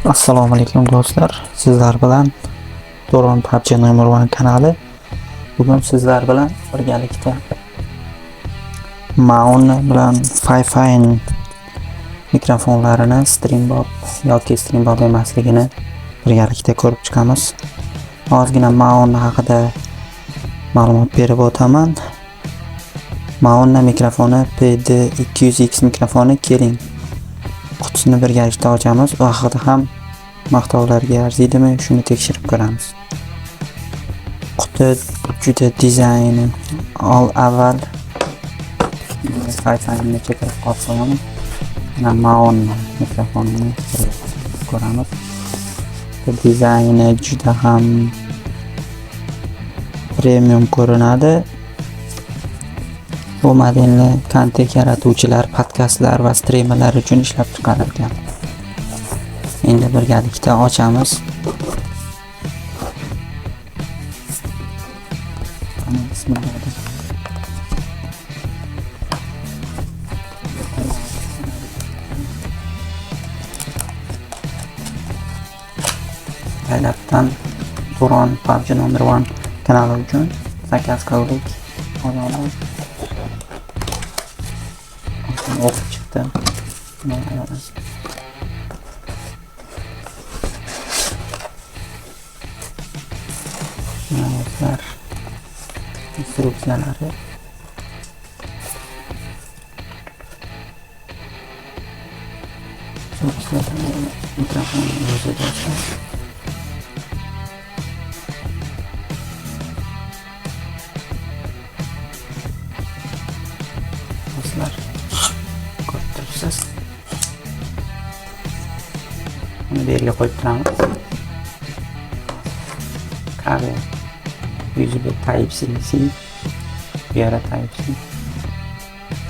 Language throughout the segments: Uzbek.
Assalomu alaykum do'stlar. Sizlar bilan Turon PUBG Number 1 kanali. Bugun sizlar bilan birgalikda Maon bilan Fifine mikrofonlarini Streambot yoki Streambot emasligini birgalikda ko'rib chiqamiz. Ozgina Maon haqida ma'lumot berib o'taman. Maonna mikrofoni PD200X mikrofoni, keling qutisini birgalikda ochamiz. U haqida ham maqtovlarga arziydimi, shuni tekshirib ko'ramiz. Quti juda dizayni avval Fifine chekirib olib qo'yamiz. Mana Maon mikrofonini ko'ramiz. Dizayni juda ham premium ko'rinadi. Bu modelni kontent yaratuvchilar, podkastlar va streamerlar uchun ishlab chiqarilgan. Endi birgalikda ochamiz. Ana, bismillah. Taylatdan Turon PUBG Number 1 kanali uchun zakaz qildik. Odamlar o'qib chiqdi. Mana do'stlar, instruksiyalari. Instruksiyalar, mikrofon o'zi do'stlar. Do'stlar, ko'rib turibsiz. Uni bu yerga qo'yib turamiz. Kabel USB Type C, bu yerda Type C.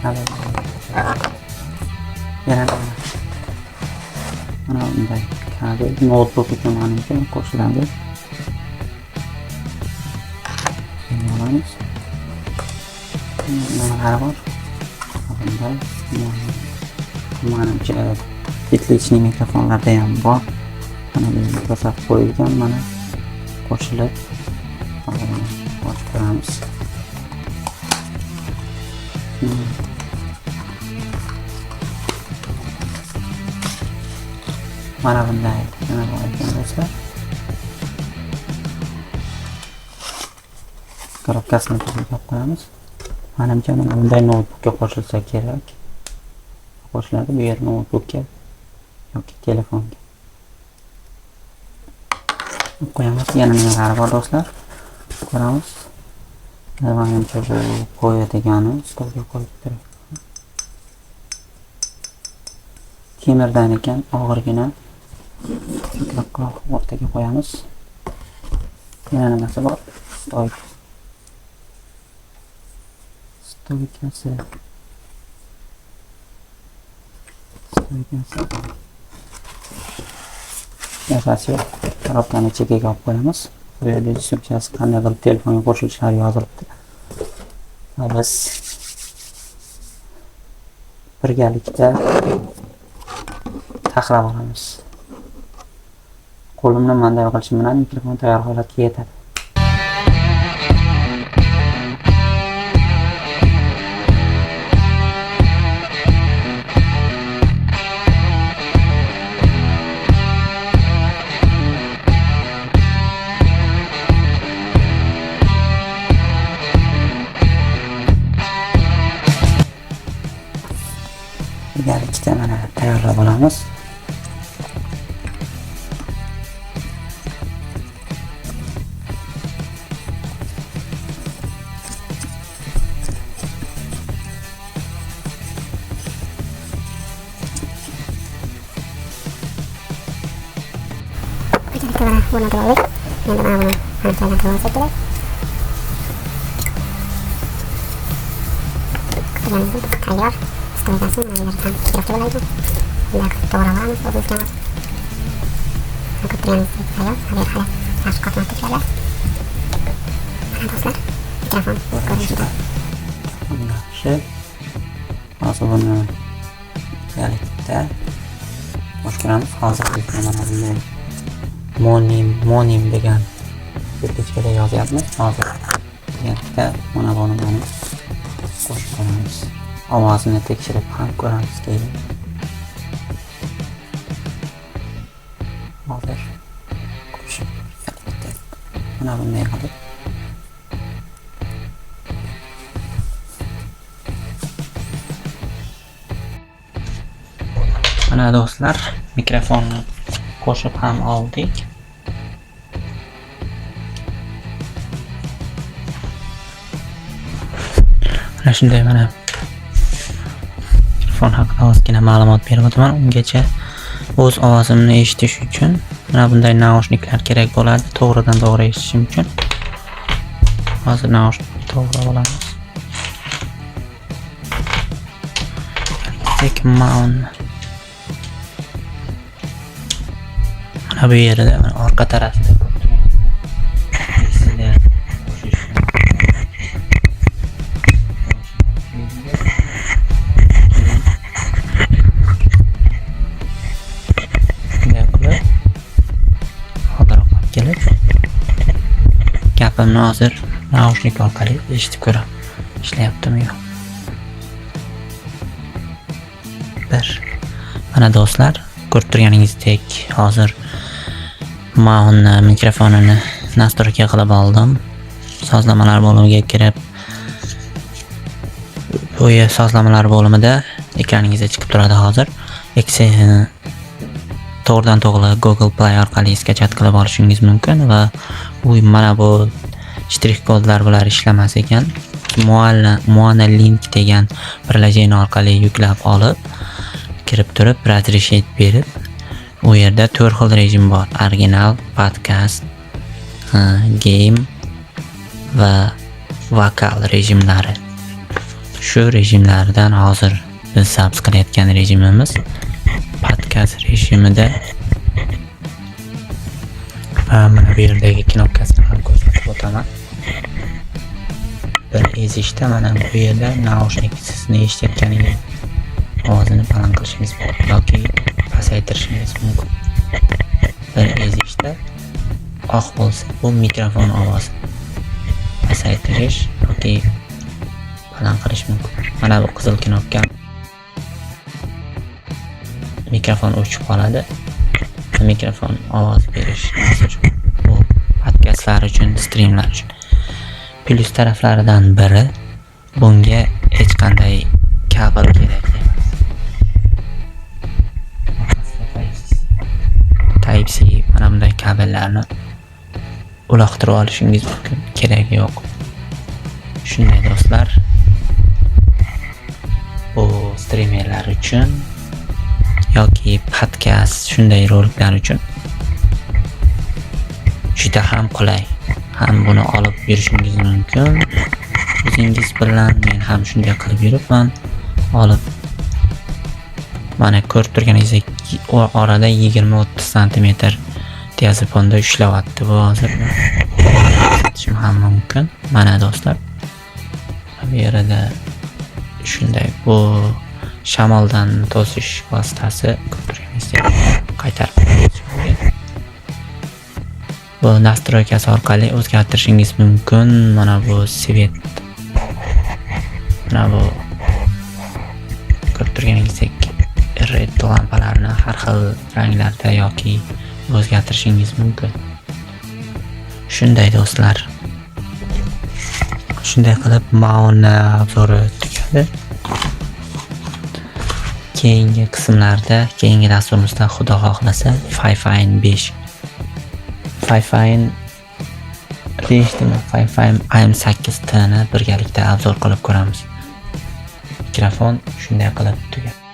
Kabel. Yana mana bunday kabel notebook uchun manimcha qo'shiladi. Olamiz. Nimalari bor? Bunday manimcha teplичный mikrofonlarda ham bor. Mana bu yerga ko'rsatib qo'yilgan, mana qo'shilib ochib ko'ramiz. Mana bunday nima bor ekan do'stlar. Korobkasini tuzib qo'yamiz. Manimcha mana bunday noutbukka qo'shilsa kerak. Qo'shiladi bu yer noutbukka yoki telefonga. Qo'yamiz. Yana nimalari bor do'stlar? Ko'ramiz. Manimcha bu qo'yadigani stolga qo'yib turib. Temirdan ekan, og'irgina. O'rtaga qo'yamiz. Yana nimasi bor? Stoyka. Stoykasi. Stoykasi. Narsasi yo'q. Korobkani chekkaga olib qo'yamiz. Bu yerda instruksiyasi qanday qilib telefonga qo'shilishlari yozilibdi. Va biz birgalikda taxlab olamiz. Qo'limni manday qilishim bilan mikrofon tayyor holatga yetadi. Birgalikda mana tayyorlab olamiz. Birgalikda mana o'rnatib oldik. Endi mana buni manimcha aylantirib olsak kerak. Qilganimiz tayyor. Stoykasi mana bu yerda ham kerakli bo'lar ekan. Bunday qilib to'g'ri olamiz o'zimizga mos. Ko'rib turganingizdek tayyor. Bu yer hali yaxshi qotmabdi shular. Mana do'stlar, mikrofon ko'rinishida. Yaxshi. Hozir buni birgalikda boshqa ko'ramiz. Hozir bizda mana bunday Monim degan табличкада yozyapmiz. Hozir birgalikda mana buni mana qo'shib ko'ramiz. Ovozini tekshirib ham ko'ramiz keyin. Hozir qo'shib birgalikda mana bunday qilib mana do'stlar, mikrofonni qo'shib ham oldik. Mana shunday mana mikrofon haqida ozgina ma'lumot berib o'taman. Ungacha o'z ovozimni eshitish uchun mana bunday naushniklar kerak bo'ladi, to'g'ridan to'g'ri eshitishim uchun. Hozir naushnikni to'g'ri olamiz. Tek mount. Mana bu yerda mana orqa tarafida ko'rib gapimni hozir naushnik orqali eshitib ko'raman, ishlayaptimi yo'q. Bir mana do'stlar, ko'rib turganingizdek hozir Maonni mikrofonini настройка qilib oldim. Sozlamalar bo'limiga kirib, bu sozlamalar bo'limida ekraningizda chiqib turadi hozir. To'g'ridan to'g'ri Google Play orqali skachat qilib olishingiz mumkin va u mana bu shtrix kodlar bular ishlamas ekan. Moana Link degan приложение orqali yuklab olib, kirib turib разрешить berib, u yerda 4 xil rejim bor: original, podcast, game va vokal rejimlari. Shu rejimlardan hozir biz zabs qilayotgan rejimimiz podcast rejimida. Va mana bu yerdagi knopkasini ham ko'rsatib o'taman. Bir ezishda mana bu yerda naushnik sizni eshitayotganingiz ovozini baland qilishingiz yoki pasaytirishingiz mumkin. Bir ezishda oq bo'lsa bu mikrofon ovozi, pasaytirish yoki baland qilish mumkin. Mana bu qizil knopka, mikrofon o'chib qoladi. Mikrofon ovoz berish uchun, bu podkastlar uchun, streamlar uchun. Plyus taraflaridan biri, bunga hech qanday kabel kerak emas. Type C mana bunday kabellarni uloqtirib olishingiz mumkin, keragi yo'q. Shunday do'stlar, bu streamerlar uchun yoki podkast shunday roliklar uchun juda ham qulay. Ham buni olib yurishingiz mumkin o'zingiz bilan. Men ham shunday qilib yuribman, olib mana ko'rib turganingizdek orada 20-30 santimetr diazaponda ushlayapti bu hozir. Ko'rsatishim ham mumkin. Mana do'stlar, bu yerda shunday bu shamoldan to'sish vositasi ko'rib turganingizdek qaytarib bu nastroykasi orqali o'zgartirishingiz mumkin. Mana bu svet, mana bu ko'rib turganingizdek red lampalarni har xil ranglarda yoki o'zgartirishingiz mumkin. Shunday do'stlar, shunday qilib Maona obzori tugadi. Keyingi qismlarda, keyingi dasturimizda xudo xohlasa Fifine 5, Fifine 5 demi, Fifine AM8T ni birgalikda obzor qilib ko'ramiz. Mikrofon shunday qilib tugadi.